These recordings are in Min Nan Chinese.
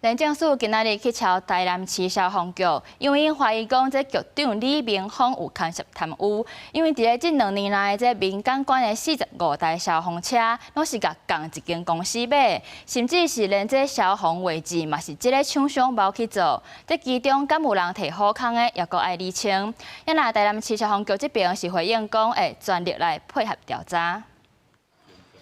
廉政署今仔日去抄台南市消防局，因為𪜶懷疑講這局長李明峰有牽涉貪污，因為佇咧這2年內，這民間捐的45台消防車，攏是共仝一間公司買，甚至是連這消防位置嘛是這个廠商包去做。這其中敢有人提好康的，猶閣愛釐清。啊若台南市消防局這邊是回應講，會全力來配合調查。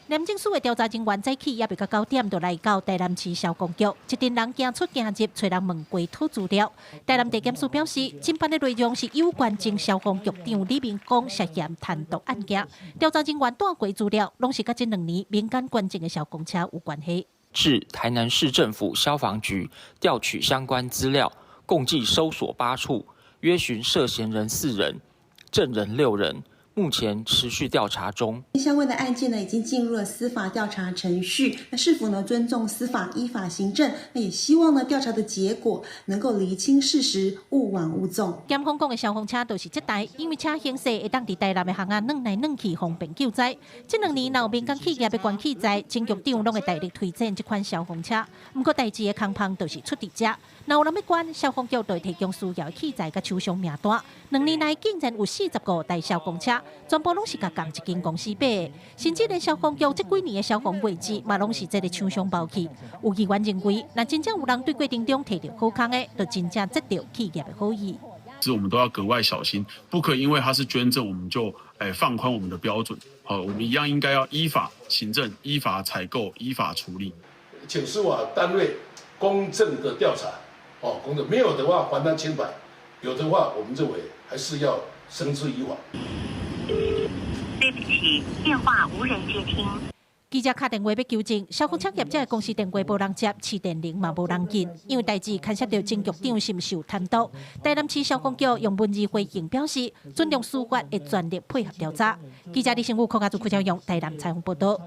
廉政署的調查人員早起猶未到9點，就來到台南市消防局，一陣人行出行入，揣人問過討資料。台南地檢署表示，偵辦的內容是有關前消防局長李明峰涉嫌貪瀆案件。調查人員帶過資料，攏是佮這兩年民間捐贈的消防車有關係。至台南市政府消防局調取相關資料，共計搜索八處，約詢涉嫌人四人，證人六人。目前持續調查中。相關的案件呢，已經進入了司法調查程序。那市府呢，尊重司法，依法行政。那也希望呢，調查的結果能夠釐清事實，勿枉勿縱。檢方講的消防車就是這台，因為車型細，會當佇台南的巷仔轉來轉去，方便救災。這兩年若有民間企業欲捐器材，前局長攏會大力推薦這款消防車。毋過代誌的空縫就是出佇遮，若有人欲捐，消防局就會提供需要的器材佮廠商名單。2年內竟然有45台消防車，全部攏是共仝一間公司買的，甚至連消防局這幾年的消防位置嘛，攏是這个廠商包去。有議員認為，若真正有人對過程中提著好康的，就真正得著企業的好意。是我們都要格外小心，不可以因為它是捐贈，我們就放寬我們的標準。好，我們一樣應該要依法行政、依法採購、依法處理。請司法單位公正的調查，哦，公正沒有的話還他清白，有的話我們認為還是要繩之以法。對不起，電話無人接聽。記者敲電話欲求證，消防車業者的公司電話無人接，市電鈴嘛無人應，因為代誌牽涉到前局長是毋是有貪瀆。台南市消防局用文字回應表示，尊重司法，會全力配合調查。記者李成武、柯家祖、柯昭勇台南採訪報道。